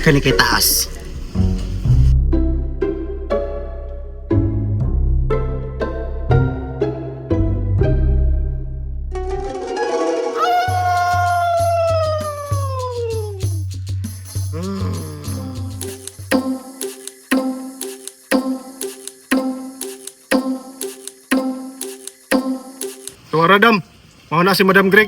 Kani kay taas. Tuwara, Dam. Mao na si Madam Greg.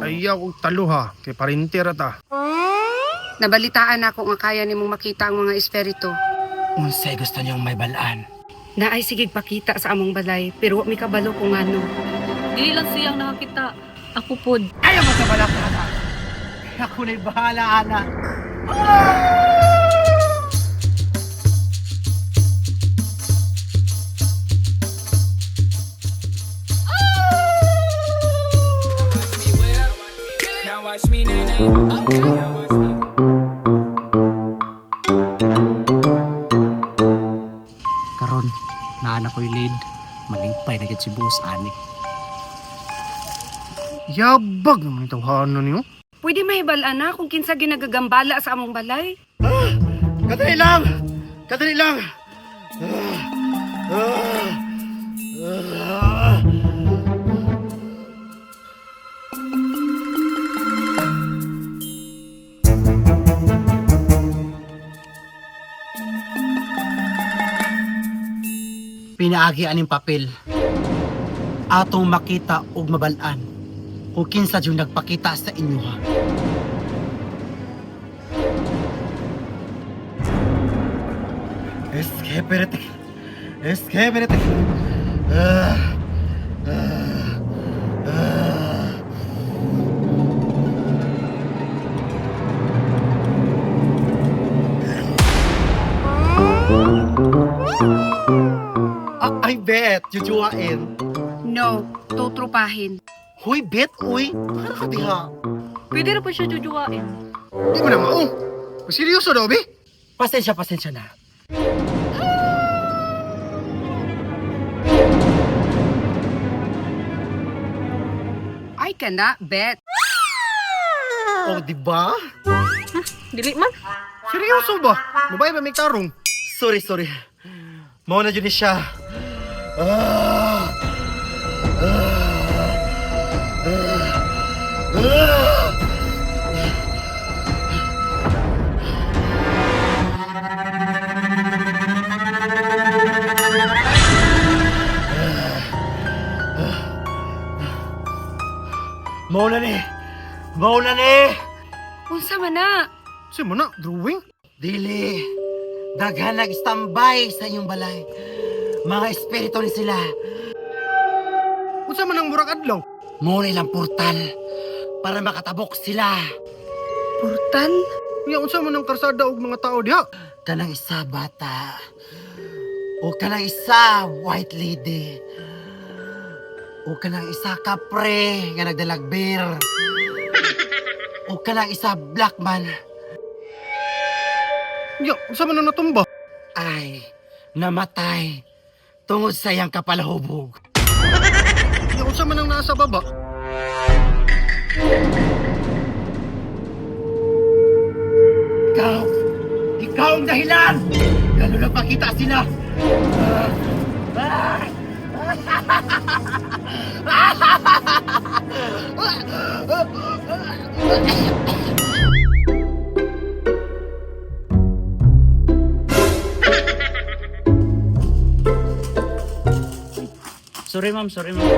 Ayaw og talo ha, kay parinter ta. Nabalitaan ako nga kaya nimong makita ang mga espiritu. Unsay gusto niyong may balaan? Naay sigig pakita sa among balay, pero wa mi kabalo kung ano. Dili lang siyang nakakita. Ako pod. Ayaw mo sa balak, ana. Ako na'y bahala, ana. Now watch me nay nay. Now watch me. Karon, naa na ko'y lead. Malipay na gid si boss ani. Yabag naman itong tawhanan niyo. Pwede mahibal-an na kung kinsa ginagagambala sa among balay. Kadali lang! Kadali lang! Pinaagi aning papel. Atong makita og mabal-an kung kinsa yung nagpakita sa inyo ha. Eskeperetek. Eskeperetek. Ah. Ah. Ah. Ah, ay, bet. Jujuain. No, tutrupahin. Huy, bet, uy. Para ka diha. Pwede ra po siya jujuwain. Di mo na mao. Seryoso daw, be? Pasensya, pasensya na. Ay kana, bet. Oh, di ba? Dili man. Seryoso ba? Babae ba may tarong? Sorry, sorry. Mao na jud ni siya. Ah! Ah! Ah! Ah! Mao na ni. Mao na ni. Unsa man na? Si mo na, drawing? Dili. Daghan nag-standby sa inyong balay. Mga espiritu ni sila. Unsa man ang murag adlaw? Mo na ilang portal para makatabok sila. Portal? Unya unsa man ang karsada og mga tao diha? Kanang isa bata. O kanang isa white lady. O kanang isa kapre nga nagdalag beer. O kanang isa black man. Unya unsa man ang natumba? Ay, namatay tungod sa iyang kapalahubog. Unya unsa man ang naa sa baba? Ikaw! Ikaw ang dahilan! Lalo na pakita sila! Sorry ma'am, sorry ma'am.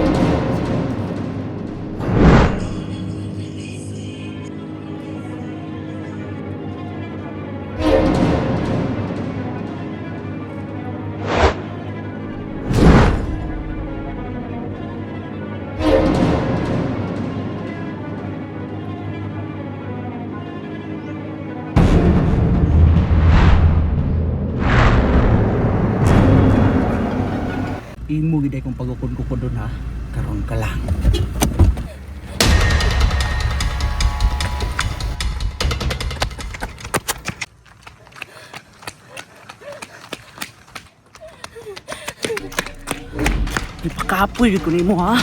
Imo gid kong pagukod-kukod doon ha. Karon ka lang. Ipakapoy gid ko nimo ha.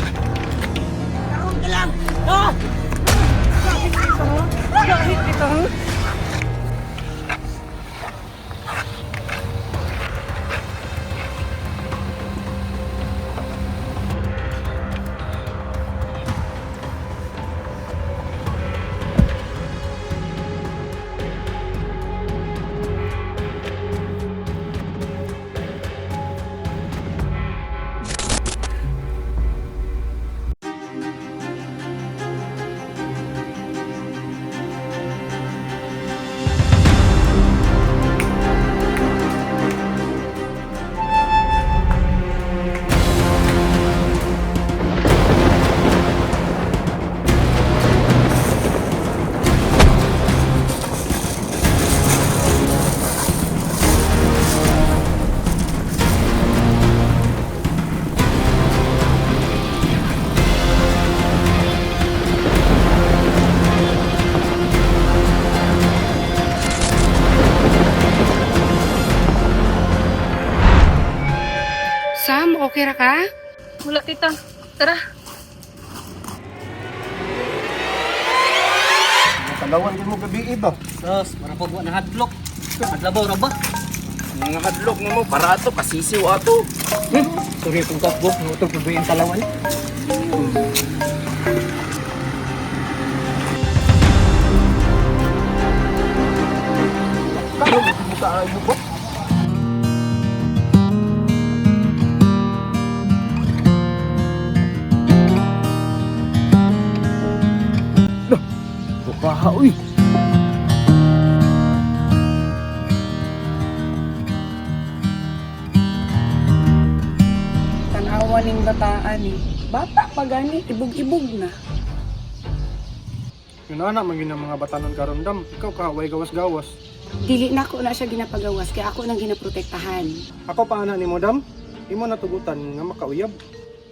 Sam, okay ra ka? Wala, tita. Tara. Talawan din mo gabi iba. Sus, mara pag wa nahadlok. Adlabaw ra ba? Mga hadlok mo para ato pasisiw ato. Sorry kung kapgo, utog pud yung talawan. Bukaha uy. Tanawa ning bataan eh. Bata pa gani, ibog-ibog na. Yun ana man gyud ang mga batanon karon dam. Ikaw ka way gawas-gawas. Dili na ko na siya ginapagawas kaya ako nang ginaprotektahan. Ako pa ana nimo dam. Imo natugutan nga makauyab.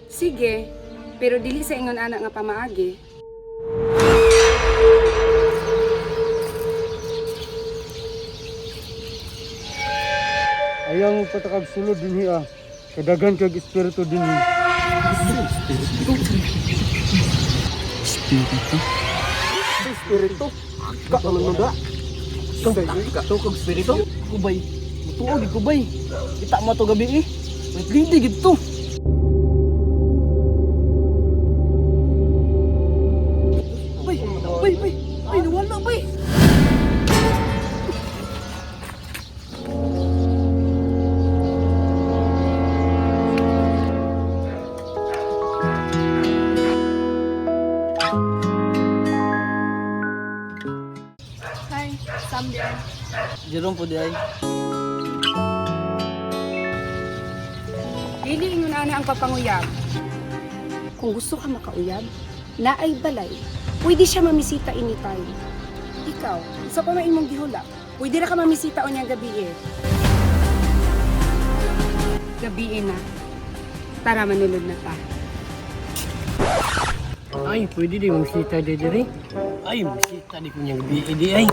Sige, pero dili sa ingon anak nga pamaagi. Ayaw patakag sulod dinhi ah. Kadagan kag espiritu dinhi. Espiritu. Espiritu. Ka man mo da. Ka kog espiritu. Kubay. Mutuo gid kubay. Kita mo to gabi eh. Wait lady gid to. Bay, bay, bay. Bay, nawala bay. Hi, Sam di ay. Jerome po di ay. Dili ingon ana ang papanguyab. Kung gusto ka makauyab, naay balay. Pwede siya mamisita anytime. Ikaw, sa pa man imong gihula, pwede ra ka mamisita unyang gabi eh. Gabi na. Tara manulod na ta. Ay, pwede di magsita di diri. Ay, magsita di ko niyang gabi di ay.